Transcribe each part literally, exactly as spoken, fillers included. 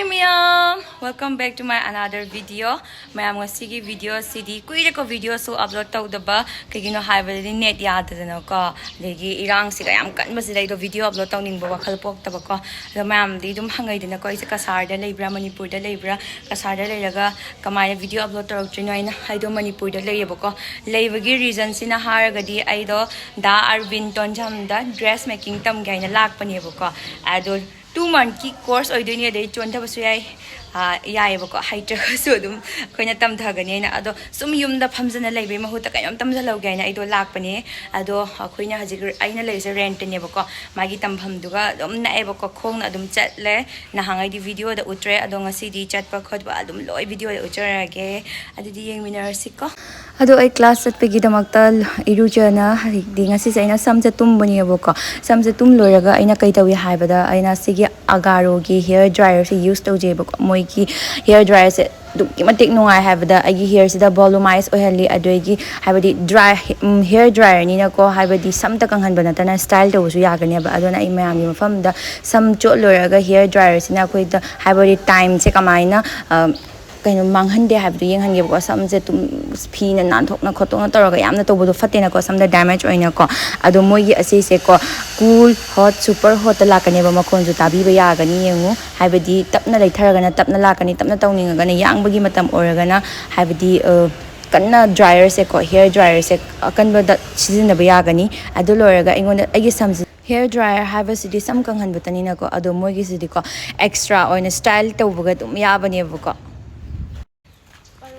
ꯃꯌꯥꯝ, welcome back to my another video. ꯃꯌꯥꯝ, ꯉꯁꯤꯒꯤ video ꯁꯤꯗꯤ ꯀꯨꯏꯔꯦꯀꯣ videoꯁꯨ upload ꯇꯧꯗꯕ, ꯀꯩꯒꯤꯅꯣ ꯍꯥꯏꯕꯗꯗꯤ net ꯌꯥꯗꯗꯅꯀꯣ, ꯑꯗꯒꯤ ꯏꯔꯥꯡꯁꯤꯒ ꯌꯥꯝ ꯀꯟꯕꯁꯤꯗ ꯑꯩꯗꯣ video upload ꯇꯧꯅꯤꯡꯕ ꯋꯥꯈꯜ ꯄꯣꯛꯇꯕꯀꯣ꯫ ꯑꯗꯣ ꯃꯌꯥꯝꯗꯤ ꯑꯗꯨꯝ ꯍꯪꯉꯩꯗꯅꯀꯣ, ꯑꯩꯁꯦ ꯀꯁꯥꯔꯗ ꯂꯩꯕ꯭ꯔꯥ, ꯃꯅꯤꯄꯨꯔꯗ ꯂꯩꯕ꯭ꯔꯥ, ꯀꯁꯥꯔꯗ ꯂꯩꯔꯒ ꯀꯃꯥꯏꯅ video upload ꯇꯧꯔꯛꯇ꯭ꯔꯤꯅꯣ ꯍꯥꯏꯅ꯫ ꯑꯩꯗꯣ ꯃꯅꯤꯄꯨꯔꯗ ꯂꯩꯌꯦꯕꯀꯣ꯫ ꯂꯩꯕꯒꯤ reasonꯁꯤꯅ ꯍꯥꯏꯔꯒꯗꯤ, ꯑꯩꯗꯣ ꯗꯥ ꯑꯔꯕꯤꯟ ꯇꯣꯟꯖꯝꯗ dress making ꯇꯝꯒꯦ ꯍꯥꯏꯅ ꯂꯥꯛꯄꯅꯦꯕꯀꯣ꯫ ꯑꯗꯣ two monthꯀꯤ course ꯑꯣꯏꯗꯣꯏꯅꯤ, ꯑꯗꯩ ꯆꯣꯟꯊꯕꯁꯨ ꯌꯥꯏ꯫ ꯑꯥ, ꯌꯥꯏꯑꯕꯀꯣ, ꯍꯩꯇ꯭ꯔꯒꯁꯨ ꯑꯗꯨꯝ ꯑꯩꯈꯣꯏꯅ ꯇꯝꯊꯒꯅꯤ ꯍꯥꯏꯅ꯫ ꯑꯗꯣ ꯁꯨꯝ ꯌꯨꯝꯗ ꯐꯝꯖꯅ ꯂꯩꯕꯩ ꯃꯍꯨꯠꯇ ꯀꯩꯅꯣꯝ ꯇꯝꯁꯤꯜꯍꯧꯒꯦ ꯍꯥꯏꯅ ꯑꯩꯗꯣ ꯂꯥꯛꯄꯅꯦ꯫ ꯑꯗꯣ ꯑꯩꯈꯣꯏꯅ ꯍꯧꯖꯤꯛ, ꯑꯩꯅ ꯂꯩꯔꯤꯁꯦ rentꯇꯅꯦꯕꯀꯣ꯫ ꯃꯥꯒꯤ ꯇꯝꯐꯝꯗꯨꯒ ꯑꯗꯨꯝ ꯅꯛꯑꯦꯕꯀꯣ, ꯈꯣꯡꯅ ꯑꯗꯨꯝ ꯆꯠꯂꯦ꯫ ꯅꯍꯥꯟꯉꯩꯗꯤ videoꯗ ꯎꯠꯇ꯭ꯔꯦ, ꯑꯗꯣ ꯉꯁꯤꯗꯤ ꯆꯠꯄ ꯈꯣꯠꯄ ꯑꯗꯨꯝ ꯂꯣꯏ videoꯗ ꯎꯠꯆꯔꯛꯑꯒꯦ꯫ ꯑꯗꯨꯗꯤ ꯌꯦꯡꯃꯤꯟꯅꯔꯁꯤꯀꯣ꯫ ꯑꯗꯣ ꯑꯩ class ꯆꯠꯄꯒꯤꯗꯃꯛꯇ ꯏꯔꯨꯖꯅ, ꯍꯥꯏꯗꯤ ꯉꯁꯤꯁꯦ ꯑꯩꯅ ꯁꯝꯁꯦ ꯇꯨꯝꯕꯅꯦꯕꯀꯣ꯫ ꯁꯝꯁꯦ ꯇꯨꯝ ꯂꯣꯏꯔꯒ ꯑꯩꯅ ꯀꯩ ꯇꯧꯏ ꯍꯥꯏꯕꯗ, ꯑꯩꯅ ꯁꯤꯒꯤ ꯑꯒꯥꯔꯣꯒꯤ hair dryerꯁꯦ use ꯇꯧꯖꯩꯕꯀꯣ꯫ ꯃꯣꯏꯒꯤ hair dryerꯁꯦ ꯑꯗꯨꯛꯀꯤ ꯃꯇꯤꯛ ꯅꯨꯡꯉꯥꯏ ꯍꯥꯏꯕꯗ, ꯑꯩꯒꯤ hairꯁꯤꯗ volumize ꯑꯣꯏꯍꯜꯂꯤ, ꯑꯗꯒꯤ ꯍꯥꯏꯕꯗꯤ dry, ꯎꯝ, hair dryerꯅꯤꯅꯀꯣ, ꯍꯥꯏꯕꯗꯤ ꯁꯝꯇ ꯀꯪꯍꯟꯕ ꯅꯠꯇꯅ style ꯇꯧꯕꯁꯨ ꯌꯥꯒꯅꯦꯕ꯫ ꯑꯗꯨꯅ ꯑꯩ ꯃꯌꯥꯝꯒꯤ ꯃꯐꯝꯗ ꯁꯝ ꯆꯣꯠ ꯂꯣꯏꯔꯒ hair dryerꯁꯤꯅ ꯑꯩꯈꯣꯏꯗ ꯍꯥꯏꯕꯗꯤ timeꯁꯦ ꯀꯃꯥꯏꯅ, ꯑ, ꯀꯩꯅꯣ ꯃꯥꯡꯍꯟꯗꯦ ꯍꯥꯏꯕꯗꯣ ꯌꯦꯡꯍꯟꯒꯦꯕꯀꯣ꯫ ꯁꯝꯁꯦ ꯑꯗꯨꯝ ꯐꯤꯅ ꯅꯥꯟꯊꯣꯛꯅ ꯈꯣꯠꯇꯣꯛꯅ ꯇꯧꯔꯒ ꯌꯥꯝꯅ ꯇꯧꯕꯗꯣ ꯐꯠꯇꯦꯅꯀꯣ, ꯁꯝꯗ damage ꯑꯣꯏꯅꯀꯣ꯫ ꯑꯗꯣ ꯃꯣꯏꯒꯤ ꯑꯁꯤꯁꯦꯀꯣ, cool, hot, super hotꯇ ꯂꯥꯛꯀꯅꯦꯕ꯫ ꯃꯈꯣꯟꯁꯨ ꯇꯥꯕꯤꯕ ꯌꯥꯒꯅꯤ, ꯌꯦꯡꯉꯨ꯫ ꯍꯥꯏꯕꯗꯤ ꯇꯞꯅ ꯂꯩꯊꯔꯒꯅ ꯇꯞꯅ ꯂꯥꯛꯀꯅꯤ, ꯇꯞꯅ ꯇꯧꯅꯤꯡꯉꯒꯅ, ꯌꯥꯡꯕꯒꯤ ꯃꯇꯝ ꯑꯣꯏꯔꯒꯅ, ꯍꯥꯏꯕꯗꯤ, ꯑ, ꯀꯟꯅ dryerꯁꯦꯀꯣ, hair dryerꯁꯦ ꯑꯀꯟꯕꯗ ꯁꯤꯖꯤꯟꯅꯕ ꯌꯥꯒꯅꯤ꯫ ꯑꯗꯨ ꯂꯣꯏꯔꯒ ꯑꯩꯉꯣꯟꯗ, ꯑꯩꯒꯤ ꯁꯝꯁꯦ, hair dryer ꯍꯥꯏꯕꯁꯤꯗꯤ ꯁꯝ ꯀꯪꯍꯟꯕꯇꯅꯤꯅꯀꯣ, ꯑꯗꯣ ꯃꯣꯏꯒꯤꯁꯤꯗꯤꯀꯣ extra ꯑꯣꯏꯅ style ꯇꯧꯕꯒ ꯑꯗꯨꯝ ꯌꯥꯕꯅꯦꯕꯀꯣ꯫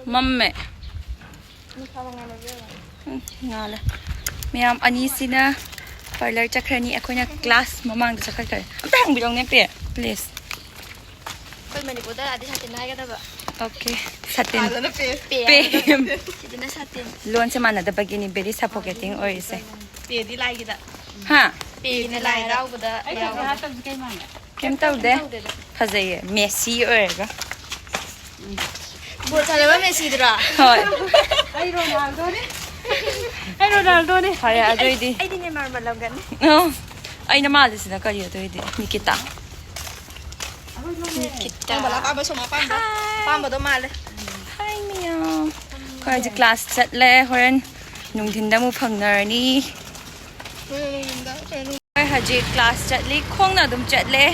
ꯃꯝꯃꯦ꯫ ꯎꯝ, ꯉꯥꯜꯂꯦ꯫ ꯃꯌꯥꯝ ꯑꯅꯤꯁꯤꯅ parlour ꯆꯠꯈ꯭ꯔꯅꯤ, ꯑꯩꯈꯣꯏꯅ class ꯃꯃꯥꯡꯗ ꯆꯠꯈ꯭ꯔꯅꯤ꯫ ꯑꯝꯇ ꯍꯪꯕꯤꯔꯛꯎꯅꯦ, ꯄꯦ, please꯫ ꯑꯩꯈꯣꯏ ꯃꯅꯤꯄꯨꯔꯗ ꯂꯥꯛꯑꯗꯤ ꯁꯥꯇꯤꯟ ꯍꯥꯏꯒꯗꯕ꯫ Okay, ꯁꯥꯇꯤꯟ꯫ ꯑꯥꯗꯅ ꯄꯦ꯫ ꯄꯦ꯫ ꯄꯦ꯫ ꯁꯤꯗꯅ ꯁꯥꯇꯤꯟ꯫ ꯂꯣꯟꯁꯦ ꯃꯥꯟꯅꯗꯕꯒꯤꯅꯤ, very suffocating ꯑꯣꯏꯔꯤꯁꯦ꯫ ꯄꯦꯗꯤ ꯂꯥꯏꯒꯤꯗ꯫ ꯍꯥ? ꯄꯦꯒꯤꯅ ꯂꯥꯏ ꯍꯔꯥꯎꯕꯗ ꯌꯥꯎꯕ꯫ ꯀꯩꯝ ꯇꯧꯗꯦ꯫ ꯀꯩꯝ ꯇꯧꯗꯦꯗ꯫ ꯐꯖꯩꯌꯦ, messy ꯑꯣꯏꯔꯒ꯫ ꯕꯣꯜ ꯁꯥꯟꯅꯕ ꯃꯦꯁꯤꯗꯨꯔꯣ? ꯍꯣꯏ꯫ ꯑꯩ ꯔꯣꯅꯥꯜꯗꯣꯅꯦ꯫ ꯑꯩ ꯔꯣꯅꯥꯜꯗꯣꯅꯦ꯫ ꯐꯔꯦ, ꯑꯗꯨꯏꯗꯤ꯫ ꯑꯩꯗꯤ ꯅꯦꯃꯥꯔ ꯃꯥꯜꯂꯝꯒꯅꯤ꯫ ꯑꯣ, ꯑꯩꯅ ꯃꯥꯜꯂꯤꯁꯤꯅ ꯀꯔꯤ ꯑꯗꯨꯏꯗꯤ? ꯅꯤꯀꯤꯇꯥ꯫ ꯅꯤꯀꯤꯇꯥ꯫ ꯅꯪ ꯕꯂꯥ ꯑꯄꯥꯝꯕ ꯁꯨꯝ ꯑꯄꯥꯝꯕ, ꯍꯥꯏ꯫ ꯑꯄꯥꯝꯕꯗꯣ ꯃꯥꯜꯂꯦ꯫ ꯍꯥꯏ ꯃꯌꯥꯝ꯫ ꯑꯩꯈꯣꯏ ꯍꯧꯖꯤꯛ ꯀ꯭ꯂꯥꯁ ꯆꯠꯂꯦ, ꯍꯣꯔꯦꯟ ꯅꯨꯡꯊꯤꯟꯗ ꯑꯃꯨꯛ ꯐꯪꯅꯔꯅꯤ꯫ ꯍꯣꯔꯦꯟ ꯅꯨꯡꯊꯤꯟꯗ, ꯍꯣꯔꯦꯟ ꯅꯨꯡ- ꯑꯩꯈꯣꯏ ꯍꯧꯖꯤꯛ ꯀ꯭ꯂꯥꯁ ꯆꯠꯂꯤ, ꯈꯣꯡꯅ ꯑꯗꯨꯝ ꯆꯠꯂꯦ꯫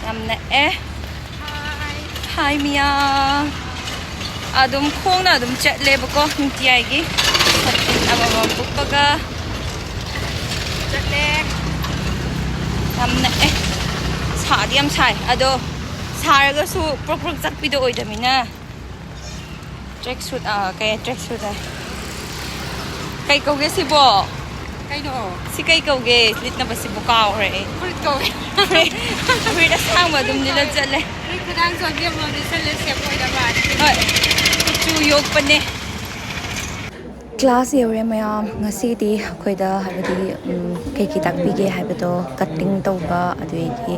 ꯌꯥꯝ ꯅꯛꯑꯦ꯫ ꯍꯥꯏ꯫ ꯍꯥꯏ ꯃꯌꯥꯝ꯫ ꯑꯗꯨꯝ ꯈꯣꯡꯅ ꯑꯗꯨꯝ ꯆꯠꯂꯦꯕꯀꯣ, ꯅꯨꯡꯇꯤꯌꯥꯏꯒꯤ꯫ ꯁꯥꯇꯤꯟ ꯑꯃꯃꯝ ꯀꯨꯞꯄꯒ ꯆꯠꯂꯦ꯫ ꯌꯥꯝ ꯅꯛꯑꯦ꯫ ꯁꯥꯗꯤ ꯌꯥꯝ ꯁꯥꯏ꯫ ꯑꯗꯣ ꯁꯥꯔꯒꯁꯨ ꯄ꯭ꯔꯣꯛ ꯄ꯭ꯔꯣꯛ ꯆꯠꯄꯤꯗꯣ ꯑꯣꯏꯗꯃꯤꯅ꯫ Track suit, ꯑ, ꯀꯩ track suit ꯍꯥꯏ? ꯀꯩ ꯀꯧꯒꯦ ꯁꯤꯕꯣ? ꯀꯩꯅꯣ? ꯁꯤ ꯀꯩ ꯀꯧꯒꯦ? ꯂꯤꯠꯅꯕꯁꯤꯕꯨ ꯀꯥꯎꯔꯦ ꯑꯩ꯫ ꯐꯨꯔꯤꯠ ꯀꯧꯋꯦ꯫ ꯐꯨꯔꯤꯠ, ꯐꯨꯔꯤꯠ ꯑꯁꯥꯡꯕ ꯑꯗꯨꯝ ꯂꯤꯠꯂ ꯆꯠꯂꯦ꯫ ꯐꯨꯔꯤꯠ ꯈꯨꯗꯥꯡꯁꯨ ꯑꯅꯤ ꯑꯃꯃꯝ ꯂꯤꯠꯁꯜꯂꯦ, safe ꯑꯣꯏꯅꯕ꯫ ꯍꯣꯏ꯫ ꯀꯨꯆꯨ ꯌꯣꯛꯄꯅꯦ꯫ Class ꯌꯧꯔꯦ ꯃꯌꯥꯝ꯫ ꯉꯁꯤꯗꯤ ꯑꯩꯈꯣꯏꯗ, ꯍꯥꯏꯕꯗꯤ, ꯎꯝ, ꯀꯩꯀꯩ ꯇꯥꯛꯄꯤꯒꯦ ꯍꯥꯏꯕꯗꯣ, cutting ꯇꯧꯕ, ꯑꯗꯨꯗꯒꯤ,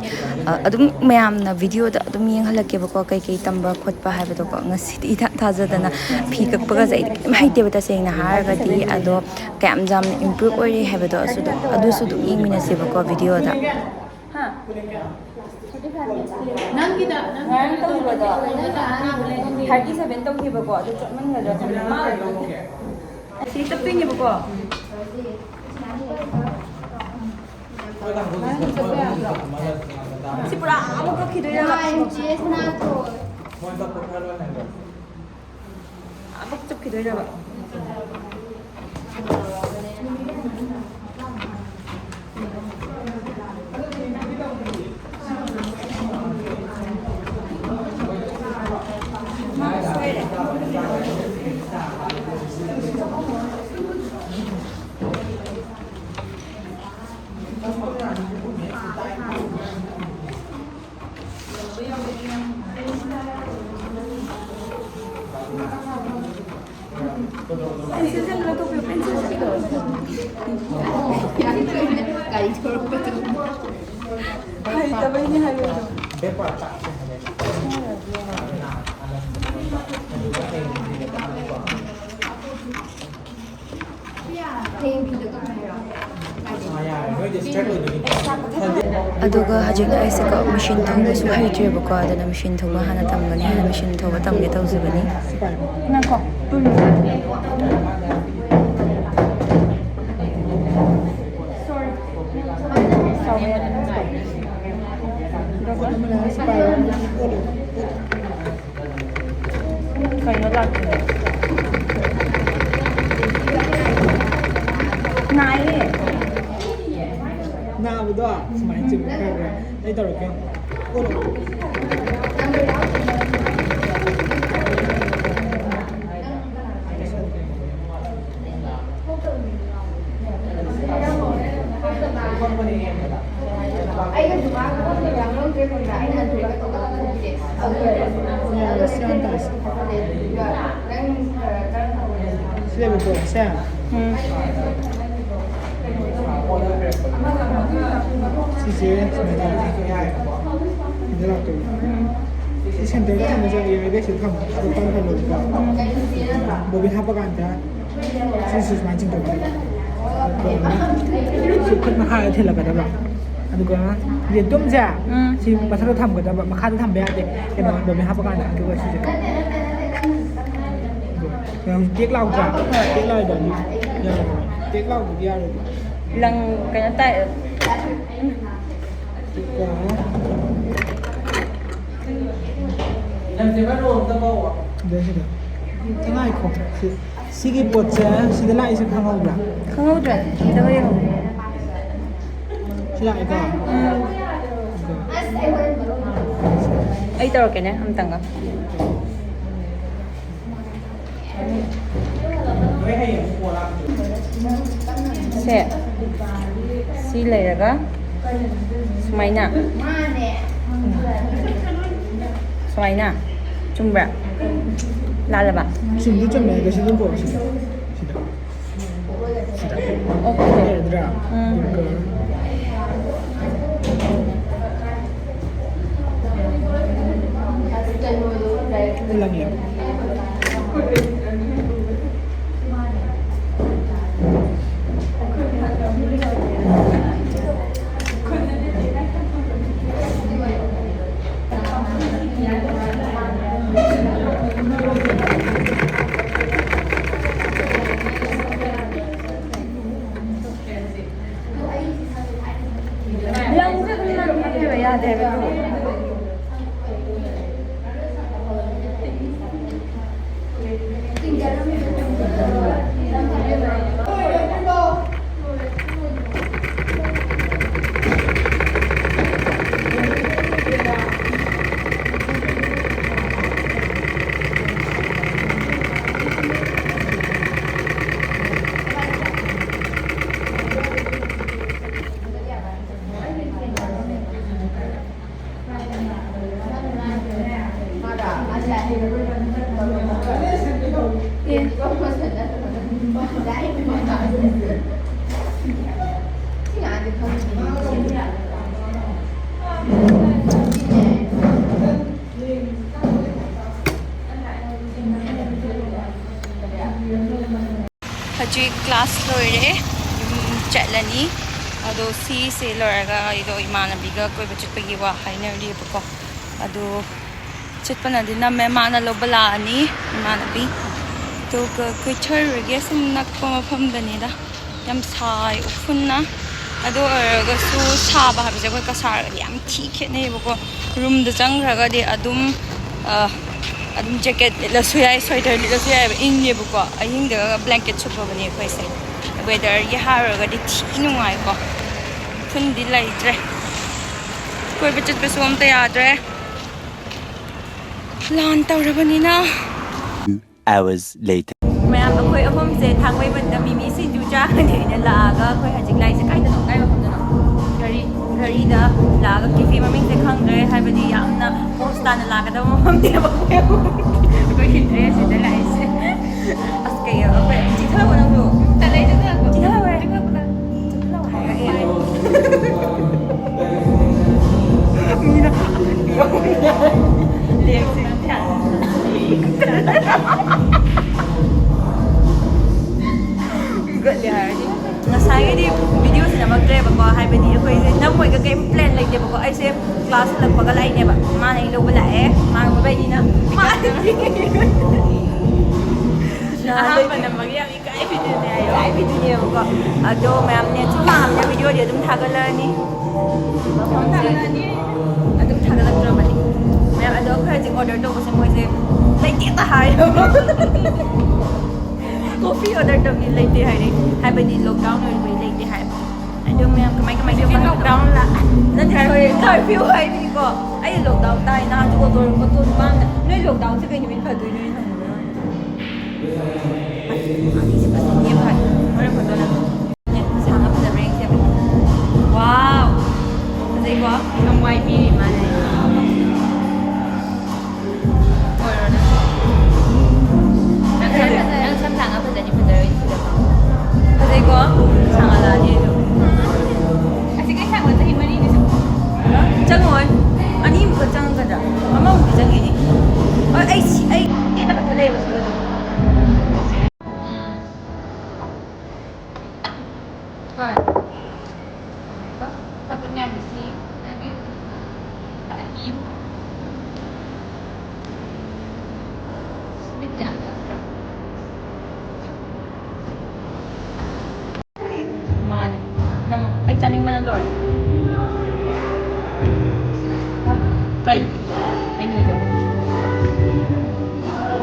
ꯑ, ꯑꯗꯨꯝ ꯃꯌꯥꯝꯅ video ꯗ ꯑꯗꯨꯝ ꯌꯦꯡꯍꯜꯂꯛꯀꯦꯕꯀꯣ, ꯀꯩꯀꯩ ꯇꯝꯕ ꯈꯣꯠꯄ ꯍꯥꯏꯕꯗꯣꯀꯣ꯫ ꯉꯁꯤꯗꯤ ꯏꯊꯥ ꯊꯥꯖꯗꯅ ꯐꯤ ꯀꯛꯄꯒꯁꯦ ꯑꯩꯗꯤ ꯀꯩꯝ ꯍꯩꯇꯦꯕ ꯇꯁꯦꯡꯅ ꯍꯥꯏꯔꯒꯗꯤ, ꯑꯗꯣ ꯀꯌꯥꯝ ꯌꯥꯝꯅ improve ꯑꯣꯏꯔꯦ ꯍꯥꯏꯕꯗꯣ ꯑꯁꯨ-, ꯑꯗꯨꯁꯨ ꯑꯗꯨꯝ ꯌꯦꯡꯃꯤꯟꯅꯁꯦꯕꯀꯣ video ꯗ꯫ ꯍꯥ? ꯅꯪꯒꯤꯗ, ꯅꯪꯒꯤꯗ ꯉꯔꯥꯡ ꯇꯧꯈꯤꯕꯗꯣ thirty seven ꯇꯧꯈꯤꯕꯀꯣ, ꯑꯗꯨ ꯆꯠꯃꯟꯒꯗ꯭ꯔꯥ ꯈꯪꯗꯦ꯫ ꯁꯤ ꯇꯞꯇꯣꯏꯅꯦꯕꯀꯣ꯫ ꯁꯤ ꯄꯨꯔꯥ ꯑꯃꯨꯛ ꯀꯛꯈꯤꯗꯣꯏꯔꯥ? ꯑꯃꯨꯛ ꯆꯨꯞꯈꯤꯗꯣꯏꯔꯕ? ꯒꯥꯔꯤ ꯊꯧꯔꯛꯄꯗꯨ꯫ ꯍꯩꯇꯕꯩꯅꯦ ꯍꯥꯏꯕꯗꯣ꯫ ꯍꯌꯦꯡ ꯐꯤꯗꯣ ꯀꯛꯄ ꯍꯥꯏꯔꯣ? ꯑꯥ, ꯌꯥꯔꯦ꯫ ꯅꯣꯏ ꯑꯗꯨꯒ ꯍꯧꯖꯤꯛꯅ ꯑꯩꯁꯦꯀꯣ ꯃꯦꯆꯤꯟ ꯊꯧꯕꯁꯨ ꯍꯩꯇ꯭ꯔꯦꯕꯀꯣ, ꯑꯗꯨꯅ ꯃꯦꯆꯤꯟ ꯊꯧꯕ ꯍꯥꯟꯅ ꯇꯝꯒꯅꯤ ꯍꯥꯏꯅ ꯃꯦꯆꯤꯟ ꯊꯧꯕ ꯇꯝꯒꯦ ꯇꯧꯖꯕꯅꯤ꯫ ꯉꯥꯏꯈꯣ꯫ ꯀꯩꯅꯣ ꯂꯥꯛꯇ꯭ꯔꯤꯗꯣ? ꯅꯥꯏꯌꯦ꯫ ꯅꯥꯕꯗꯣ ꯁꯨꯃꯥꯏꯅ ꯆꯤꯡꯉꯨ ꯈꯔ ꯈꯔ꯫ ꯑꯩ ꯇꯧꯔꯛꯀꯦ꯫ ꯑꯣꯜꯂꯣ꯫ ꯁꯤ ꯂꯩꯕ ꯄꯣꯠꯁꯦ꯫ ꯎꯝ꯫ ꯁꯤꯁꯦ ꯁꯨꯃꯥꯏꯅ ꯇꯧꯔꯦ꯫ ꯁꯤꯗ ꯂꯥꯛꯇꯣꯏꯅꯦ꯫ ꯁꯤ ꯁꯦꯟꯇꯔꯗ ꯊꯝꯕꯁꯦ ꯌꯥꯔꯤꯈꯩ ꯁꯤꯗ ꯊꯝꯃꯣ꯫ ꯑꯗꯨ ꯄꯥꯏꯔ ꯊꯝꯃꯣꯕꯀꯣ꯫ ꯕꯣꯕꯤꯟ ꯍꯥꯞꯄ ꯀꯥꯟꯗ ꯁꯤꯁꯨ ꯁꯨꯃꯥꯏꯅ ꯆꯤꯡꯊꯣꯛꯀꯗꯕ꯫ ꯁꯤ ꯈꯨꯠ ꯃꯈꯥꯗ ꯊꯤꯜꯂꯛꯀꯗꯕ꯫ ꯑꯗꯨꯒ ꯌꯦꯇꯨꯝꯁꯦ ꯎꯝ꯫ ꯁꯤ ꯃꯊꯛꯇ ꯊꯝꯒꯗꯕ, ꯃꯈꯥꯗ ꯊꯝꯕ ꯌꯥꯗꯦ꯫ ꯀꯩꯅꯣ, ꯕꯣꯕꯤꯟ ꯍꯥꯞꯄ ꯀꯥꯟꯗ꯫ ꯑꯗꯨꯒ ꯁꯤꯁꯦ꯫ ꯀꯩꯅꯣ, ꯇꯦꯛ ꯂꯥꯎꯗ꯭ꯔꯥ? ꯇꯦꯛ ꯂꯥꯎꯔꯤꯗꯣ ꯑꯗꯨ ꯌꯥꯔꯣꯏ꯫ ꯇꯦꯛ ꯂꯥꯎꯕꯗꯤ ꯌꯥꯔꯣꯏꯕ꯫ ꯂꯪ ꯀꯩꯅꯣ ꯇꯥꯏ꯫ ꯑꯗꯨꯒ ꯁꯤꯗ, ꯁꯤꯗ꯫ ꯉꯥꯏꯈꯣ꯫ ꯁꯤ, ꯁꯤꯒꯤ ꯄꯣꯠꯁꯦ ꯁꯤꯗ ꯂꯥꯛꯏꯁꯦ ꯈꯪꯍꯧꯕ꯭ꯔꯥ? ꯈꯪꯍꯧꯗ꯭ꯔꯦ꯫ ꯁꯤꯗ ꯌꯦꯡꯉꯣ꯫ ꯁꯤ ꯂꯥꯛꯑꯦꯀꯣ? ꯎꯝ꯫ ꯑꯩ ꯇꯧꯔꯛꯀꯦꯅꯦ ꯑꯝꯇꯪꯒ꯫ ꯁꯦ, ꯁꯤ ꯂꯩꯔꯒ ꯁꯨꯃꯥꯏꯅ, ꯁꯨꯃꯥꯏꯅ꯫ ꯆꯨꯝꯕ꯭ꯔꯥ? ꯂꯥꯜꯂꯕ? ꯆꯨꯝꯗꯤ ꯆꯨꯝꯃꯦ, ꯑꯗꯣ ꯁꯤ ꯑꯗꯨꯝ ꯄꯣꯔꯛꯑꯣ, ꯁꯤꯗ꯫ ꯁꯤꯗ꯫ ꯁꯤꯗ꯫ ꯑꯣꯀꯦ꯫ ꯌꯥꯔꯗ꯭ꯔꯥ? ꯎꯝ꯫ ꯑꯗꯨꯒ ꯂꯪꯉꯦ꯫ ꯍꯧꯖꯤꯛ ꯀ꯭ꯂꯥꯁ ꯂꯣꯏꯔꯦ, ꯌꯨꯝ ꯆꯠꯂꯅꯤ꯫ ꯑꯗꯣ ꯁꯤꯁꯦ ꯂꯣꯏꯔꯒ ꯑꯩꯗꯣ ꯏꯃꯥꯟꯅꯕꯤꯒ ꯀꯣꯏꯕ ꯆꯠꯄꯒꯤ ꯋꯥ ꯍꯥꯏꯅꯔꯤꯕꯀꯣ꯫ ꯑꯗꯣ ꯆꯠꯄꯅꯗꯤ ꯅꯝꯃꯦ, ꯃꯥꯅ ꯂꯧꯕ ꯂꯥꯛꯑꯅꯤ ꯏꯃꯥꯟꯅꯕꯤ꯫ ꯑꯗꯨꯒ ꯀꯣꯏꯊꯔꯨꯔꯒꯦ ꯁꯨꯝ ꯅꯛꯄ ꯃꯐꯝꯗꯅꯤꯗ꯫ ꯌꯥꯝ ꯁꯥꯏ ꯎꯐꯨꯟꯅ꯫ ꯑꯗꯨ ꯑꯣꯏꯔꯒꯁꯨ ꯁꯥꯕ ꯍꯥꯏꯕꯁꯦ ꯑꯩꯈꯣꯏ ꯀꯁꯥꯔꯒꯗꯤ ꯌꯥꯝ ꯊꯤ ꯈꯦꯠꯅꯩꯌꯦꯕꯀꯣ꯫ ꯔꯨꯝꯗ ꯆꯪꯈ꯭ꯔꯒꯗꯤ ꯑꯗꯨꯝ, ꯑ, ꯑꯗꯨꯝ ꯖꯦꯀꯦꯠ ꯂꯤꯠꯂꯁꯨ ꯌꯥꯏ, ꯁ꯭ꯋꯦꯇꯔ ꯂꯤꯠꯂꯁꯨ ꯌꯥꯏꯑꯕ, ꯏꯪꯉꯦꯕꯀꯣ꯫ ꯑꯍꯤꯡꯗꯒ ꯕ꯭ꯂꯦꯡꯀꯦꯠ ꯁꯨꯞꯄꯕꯅꯦ ꯑꯩꯈꯣꯏꯁꯦ꯫ ꯋꯦꯗꯔꯒꯤ ꯍꯥꯏꯔꯨꯔꯒꯗꯤ ꯊꯤ ꯅꯨꯡꯉꯥꯏꯀꯣ, ꯎꯐꯨꯟꯗꯤ ꯂꯩꯇ꯭ꯔꯦ꯫ ꯀꯣꯏꯕ ꯆꯠꯄꯁꯨ ꯑꯝꯇ ꯌꯥꯗ꯭ꯔꯦ, ꯂꯥꯟ ꯇꯧꯔꯕꯅꯤꯅ꯫ Hours later. ꯃꯌꯥꯝ ꯑꯩꯈꯣꯏ ꯑꯍꯨꯝꯁꯦ ꯊꯥꯡꯃꯩꯕꯟꯗ ꯃꯤꯃꯤ ꯁꯤꯡꯖꯨ ꯆꯥꯒꯅꯤ ꯍꯥꯏꯅ ꯂꯥꯛꯑꯒ ꯑꯩꯈꯣꯏ ꯍꯧꯖꯤꯛ ꯂꯥꯛꯏꯁꯦ ꯀꯥꯏꯗꯅꯣ? ꯀꯥꯏ ꯃꯐꯝꯗꯅꯣ? ꯘꯔꯤ, ꯘꯔꯤꯗ ꯂꯥꯛꯑꯒ ꯀꯦꯐꯦ ꯃꯃꯤꯡꯁꯦ ꯈꯪꯗ꯭ꯔꯦ, ꯍꯥꯏꯕꯗꯤ ꯌꯥꯝꯅ ꯄꯣꯁ ꯇꯥꯅ ꯂꯥꯛꯀꯗꯕ ꯃꯐꯝꯅꯦꯕ ꯑꯩꯈꯣꯏ ꯑꯍꯨꯝ꯫ ꯑꯩꯈꯣꯏꯒꯤ ꯗ꯭ꯔꯦꯁꯁꯤꯗ ꯂꯥꯛꯏꯁꯦ꯫ ꯑꯁ ꯀꯩ ꯑꯩꯈꯣꯏ ꯆꯤꯊꯔꯛꯑꯣ ꯅꯪꯁꯨ꯫ ꯇꯜꯂꯦ, ꯆꯤꯊꯔꯛꯄ꯫ ꯆꯤꯊꯔꯛꯑꯣ ꯍꯥꯏ꯫ ꯆꯤꯊꯔꯛꯄ ꯇꯜꯂꯦ꯫ ꯆꯤꯊꯔꯛꯑꯣ ꯍꯥꯏꯔꯛꯑꯦ꯫ ꯃꯤꯅ ꯑꯍꯟꯕꯤ ꯑꯍꯨꯝ ꯂꯦꯞꯁꯦ꯫ ꯍꯨꯝꯒꯠꯂꯦ ꯍꯥꯏꯔꯗꯤ꯫ ꯉꯁꯥꯏꯒꯤꯗꯤ ꯚꯤꯗꯤꯑꯣꯁꯦ ꯅꯝꯃꯛꯇ꯭ꯔꯦꯕꯀꯣ, ꯍꯥꯏꯕꯗꯤ ꯑꯩꯈꯣꯏꯁꯦ ꯅꯝꯃꯣꯏꯒ ꯀꯩꯝ ꯄ꯭ꯂꯥꯟ ꯂꯩꯇꯦꯕꯀꯣ꯫ ꯑꯩꯁꯦ ꯀ꯭ꯂꯥꯁ ꯍꯜꯂꯛꯄꯒ ꯂꯥꯛꯏꯅꯦꯕ, ꯃꯥꯅ ꯑꯩ ꯂꯧꯕ ꯂꯥꯛꯑꯦ, ꯃꯥꯅ ꯂꯧꯕ ꯂꯥꯛꯏꯅꯤꯅ꯫ ꯅꯍꯥꯟ ꯑꯍꯥꯟꯕ ꯅꯝꯕꯒꯤ ꯌꯥꯝ ꯏꯀꯥꯏꯕꯤꯗꯨꯅꯦ ꯍꯥꯏꯌꯣ꯫ ꯏꯀꯥꯏꯕꯤꯗꯨꯅꯦꯕꯀꯣ꯫ ꯑꯗꯣ ꯃꯌꯥꯝ ꯅꯦꯠꯁꯨ ꯍꯥꯡꯉꯕꯅꯤꯅ ꯚꯤꯗꯤꯑꯣꯗꯤ ꯑꯗꯨꯝ ꯊꯥꯒꯠꯂꯛꯑꯅꯤ꯫ ꯑꯗꯨꯝ ꯊꯥꯒꯠꯂꯛꯇ꯭ꯔꯕꯅꯤ꯫ ꯃꯌꯥꯝ ꯑꯗꯣ ꯑꯩꯈꯣꯏ ꯍꯧꯖꯤꯛ ꯑꯣꯔꯗꯔ ꯇꯧꯕꯁꯦ ꯃꯣꯏꯁꯦ ꯂꯩꯇꯦꯇ ꯍꯥꯏ꯫ ꯀꯣꯐꯤ ꯑꯣꯔꯗꯔ ꯇꯧꯅꯤ ꯂꯩꯇꯦ ꯍꯥꯏꯔꯦ, ꯍꯥꯏꯕꯗꯤ ꯂꯣꯛꯗꯥꯎꯟ ꯑꯣꯏꯕꯒꯤ ꯂꯩꯇꯦ ꯍꯥꯏꯕ꯫ ꯑꯗꯣ ꯃꯌꯥꯝ ꯀꯃꯥꯏ ꯀꯃꯥꯏ ꯍꯧꯖꯤꯛꯇꯤ ꯇꯧꯕ? ꯂꯣꯛꯗꯥꯎꯟ ꯂꯥꯛ-, ꯅꯠꯇꯦ, ꯁꯣꯔꯤ, ꯀꯔꯐ꯭ꯌꯨ ꯍꯥꯏꯕꯅꯤꯀꯣ꯫ ꯑꯩ ꯂꯣꯛꯗꯥꯎꯟ ꯇꯥꯏ, ꯅꯍꯥꯟꯁꯨ ꯑꯣꯇꯣ, ꯑꯣꯇꯣ ꯅꯨꯄꯥꯅ, "ꯅꯣꯏ ꯂꯣꯛꯗꯥꯎꯟꯁꯦ ꯀꯩ ꯅꯨꯃꯤꯠ ꯐꯗꯣꯏꯅꯣ?" ꯑꯩꯅ ꯍꯪꯕꯗ ꯃꯥꯅ, "ꯑꯅꯤꯁꯦ ꯐꯖꯅ ꯌꯦꯡꯉꯣ ꯍꯥꯏ, ꯍꯣꯔꯦꯟ ꯐꯣꯇꯣ ꯅꯝ-, ꯅꯦ, ꯁꯥꯡꯅ ꯐꯖꯕ꯭ꯔꯥ ꯌꯦꯡꯁꯦ ꯍꯥꯏꯕ꯫" ꯋꯥꯎ! ꯐꯖꯩꯀꯣ? ꯌꯥꯝ ꯋꯥꯏ ꯄꯤꯔꯤ ꯃꯥꯅ꯫ ꯑꯣꯏꯔꯣ ꯅꯪ꯫ ꯅꯪ ꯁꯝ, ꯅꯪ ꯁꯝ ꯁꯥꯡꯉ ꯐꯖꯅꯤ, ꯐꯖꯔꯣꯏ ꯁꯤꯗ꯫ ꯍꯣꯏ꯫ ꯆꯝꯐꯨꯠ ꯉꯥꯏꯕꯁꯤ ꯅꯪꯒꯤ ꯇꯥꯛꯄꯤꯌꯨ꯫ ꯃꯤꯠ ꯌꯥꯝ ꯌꯥꯗ꯭ꯔꯥ? ꯃꯥꯅꯦ꯫ ꯅꯪ ꯑꯩ ꯆꯥꯅꯤꯡꯕꯅ ꯂꯣꯏꯔꯦ꯫ ꯀꯩ? ꯑꯩ ꯅꯣꯏꯗꯣ꯫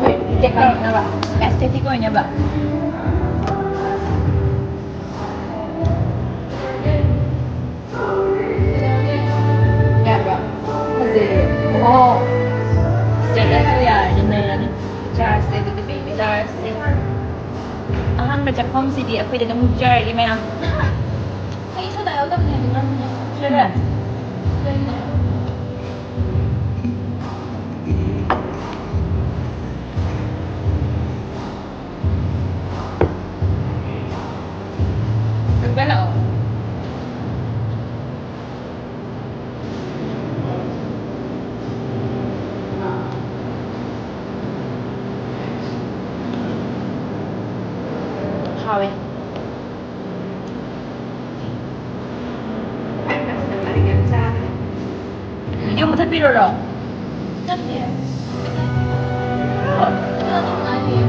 ꯍꯣꯏ, ꯇꯦꯛ ꯇꯧꯔꯛꯅꯕ꯫ ꯑꯦꯁꯊꯦꯇꯤꯛ ꯑꯣꯏꯅꯕ꯫ ꯌꯥꯕ꯭ꯔꯣ? ꯐꯖꯩꯌꯦ꯫ ꯑꯣ꯫ ꯁ꯭ꯇꯦꯇꯁꯇꯣ ꯌꯥꯔꯗꯤ ꯅꯩꯔꯅꯤ꯫ ꯆꯥꯔꯁꯦ ꯑꯗꯨꯗꯤ, ꯕꯦꯕꯤ, ꯆꯥꯔꯁꯦ꯫ ꯑꯍꯥꯟꯕ ꯆꯥꯛꯐꯝꯁꯤꯗꯤ ꯑꯩꯈꯣꯏꯗ ꯑꯗꯨꯝ ꯍꯨꯞꯆꯔꯒꯦ, ꯃꯌꯥꯝ꯫ ꯑꯩ ꯁꯣꯗꯥ ꯌꯥꯎꯗꯕꯅꯦ, ꯑꯗꯨ ꯅꯝꯕꯅꯦ꯫ ꯁꯤꯔ? ꯂꯩꯅꯦ꯫ ꯆꯠꯄ ꯂꯥꯛꯑꯣ꯫ ꯍꯥꯎꯋꯦ꯫ ꯚꯤꯗꯤꯑꯣ ꯃꯨꯊꯠꯄꯤꯔꯨꯔꯣ? ꯅꯠꯇꯦ꯫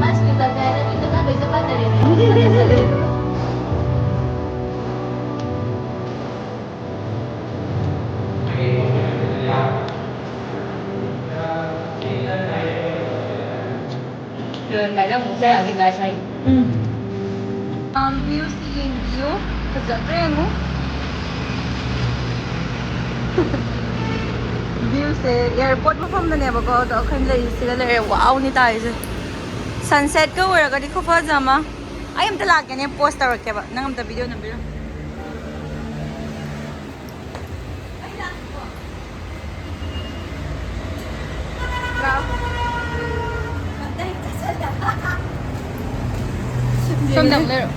ꯃꯥ ꯁ꯭ꯀꯨꯜ ꯆꯠꯀꯦ ꯍꯥꯏꯔꯗꯤ ꯅꯪ ꯀꯩꯁꯨ ꯄꯥꯏꯗꯔꯦꯅꯦ꯫ ꯂꯣꯏꯔꯝꯗꯥꯏꯗ ꯑꯃꯨꯛ ꯆꯠꯂꯒꯦ, guys, ꯑꯩ꯫ ꯎꯝ꯫ ꯑꯝ, view ꯁꯤ ꯌꯦꯡꯕꯤꯌꯨ꯫ ꯐꯖꯗ꯭ꯔꯥ ꯌꯦꯡꯉꯨ꯫ View ꯁꯦ airport ꯃꯐꯝꯗꯅꯦꯕꯀꯣ, ꯑꯗꯣ ꯑꯩꯈꯣꯏꯅ ꯂꯩꯔꯤꯁꯤꯗ ꯂꯩꯔꯦ꯫ Wow ꯅꯤ ꯇꯥꯔꯤꯁꯦ꯫ Sunset ꯀ ꯑꯣꯏꯔꯒꯗꯤ ꯈꯨꯐꯖ ꯑꯃ꯫ ꯑꯩ ꯑꯝꯇ ꯂꯥꯛꯀꯦꯅꯦ, pose ꯇꯧꯔꯛꯀꯦꯕ꯫ ꯅꯪ ꯑꯝꯇ video ꯅꯝꯕꯤꯔꯣ꯫ ꯁꯣꯝꯗ ꯑꯃꯨꯛ ꯂꯩꯔꯣ꯫